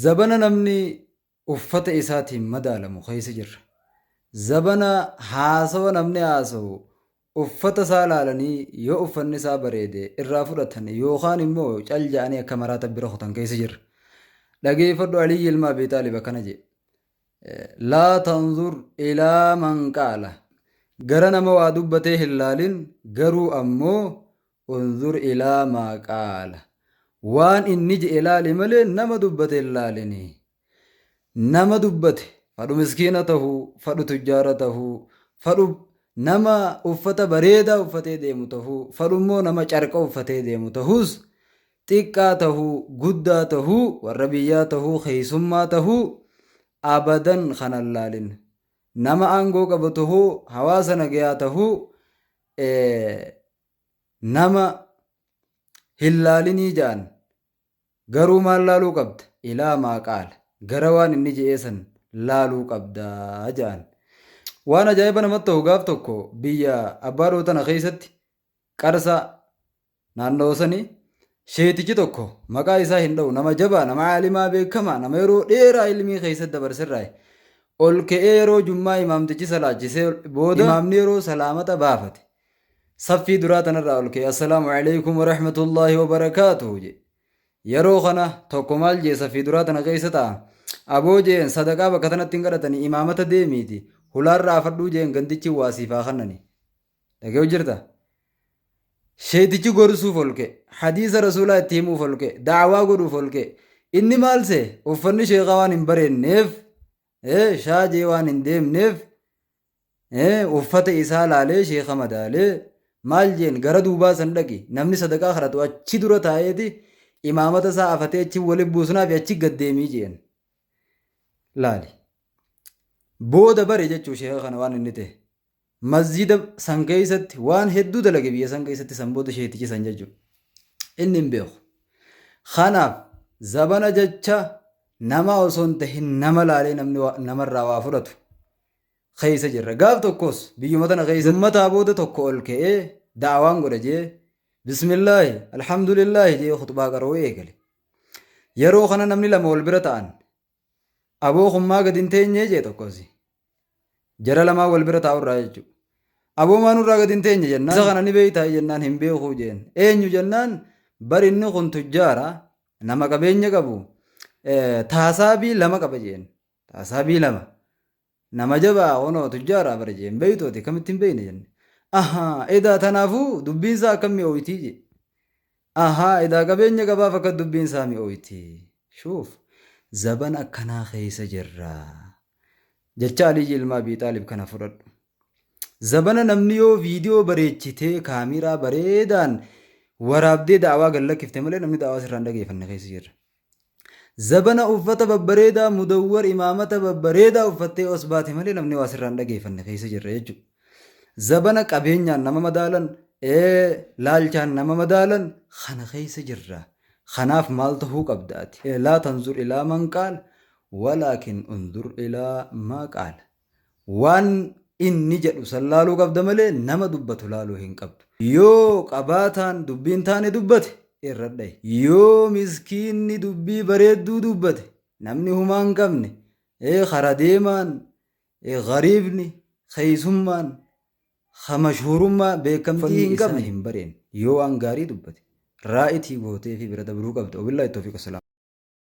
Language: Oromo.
Zabana namni uffata isaatiin madaalamu keessa jirra. Zabana haasawa namni haasawu uffata isaa laalanii yoo uffanni isaa bareede irraa fudhatan yookaan immoo cal ja'anii akka maraata bira kutan keessa jirra. Dhageeffadhu, Aliyyi ilma Abii Xaalib akkana jedhe. Laa tanzur ilaa man qaala. Gara nama waa dubbatee hin laalin, garuu ammoo unzur ilaa maa qaala. Waan inni je'e laali malee nama dubbate hin laalini. Nama dubbate fadhu miskiina tahuu, fadhu tujjaara tahuu, fadhu nama uffata bareedaa uffatee deemu tahuu, fadhu immoo nama carqa uffatee deemu tahuus, xiqqaa tahuu, guddaa tahuu, warra biyyaa tahuu, keessummaa tahuu, abadan kana hin laalin. Nama aangoo qabu tahuu, hawaasa nagayaa tahuu, nama hin laalinii ja'an. Garuu maal laaluu qabda? Ilaa maa qaala. Gara waan inni je'ee san laaluu qabda ja'an. Waan ajaa'iba namatti ta'u, gaaf tokko biyya abbaa dhoo tana keessatti, Qarsaa naannoo sanii, sheetichi tokko, maqaa isaa hin dha'u, nama jabaa, nama caalimaa beekamaa, nama yeroo dheeraa ilmii keessatti dabarserraa, ol ka'ee yeroo jummaa imaamtichi salaachisee booda, imaamni yeroo salaamata baafate, saffii duraa tanarraa ol ka'ee "Assalaamu alaikum warahmatullaahi wabarakaatuhu" jedhe. Yeroo kana tokko maal jee? Saffii duraa tana keessa ta'a. "Aboo," jeen, "sadaqaa bakka tanatti hin kadhatanii, imaamata deemiiti hulaarra afadhuu," jeen, "gandichi waa siif haa kennani." Dhaga'u jirta? Sheetichi gorsuuf ol ka'e. Hadiisa Rasuulaa itti himuuf ol ka'e. Da'awaa godhuuf ol ka'e. Inni maal see? Uffanni sheekaa waan hin bareenneef, shaajee waan hin deemneef, uffata isaa laalee sheeka madaalee maal jeen? "Gara duubaa san dhaqi, namni sadaqaa kadhatu achi dura taa'eeti imaamata isaa afatee achi waliin buusnaa fi achi gaddeemii," jeen. Laali. Booda bare jechuu sheeka kana waan inni ta'e. Masjida san keessatti waan hedduu dalage, biyya san keessatti san booda sheetichi san jechuudha. Inni hin beeku. Kanaaf zabana jecha nama osoo hin tahin nama laalee namni namarraa waa fudhatu keessa jirra. Gaaf tokkos biyyuma tana keessa ummataa booda tokko ol ka'ee da'awaan godha jee, "Bismillaahi, alhamdulillaahi" jee khutbaa qara'uu eegale. Yeroo kana namni lama wal bira ta'an, "Aboo, kun maa gadi hin teenyee?" jee tokkosi. Jara lamaan wal bira taa'urraa jechuudha. "Aboo, maa nurraa gadi hin teenye?" jennaan, "Isa kana ni beektaa?" jennaan, "Hin beekuu," jeen. "Eenyu?" jennaan, "Bar inni kun tujjaara, nama qabeenya qabu, taasaabii lama qaba," jeen. "Taasaabii lama. Nama jabaa honoo tujjaara bara," jeen. "Beeytooti kamitti hin beekne?" jenne. "Ahaa, edaa tanaafuu dubbiin isaa akkam mi'ooytii," jee. "Ahaa, edaa qabeenya qabaaf akka dubbiin isaa mi'ooyti." Shuuf, zaban akkanaa keessa jirra. Jecha Aliyyi ilma Abii Xaalib kana fudhadhu. Zabana namni yoo viidiyoo bareechitee kaamiraa bareedaan waraabdee da'awaa gad lakkifte malee namni da'awaa sirraa hin dhageeffanne keessa jirra. Zabana uffata babbareedaa, mudawwar, imaamata babbareedaa uffattee os baate malee namni waa sirraa hin dhageeffanne keessa jirra jechuudha. Zabana qabeenyaan nama madaalan, laalchaan nama madaalan kana keessa jirra. Kanaaf maal ta'uu qabda ati? Laa tanzur ilaa man qaal, walaakin undur ilaa maa qaala. Waan inni jedhu san laaluu qabda malee nama dubbatu laaluu hin qabdu. Yoo qabaataan dubbiin taane dubbate irra dhahi. Yoo miskiinni dubbii bareedduu dubbate, namni humaa hin qabne, kara deemaan, gariibni, keessummaan, ka mashhuurummaa beekamtii hin qabne hin bareen yoo waan gaarii dubbate raa'itii gootee fi bira dabruu qabda. Wabillaahi tawfiiq, wassalaam.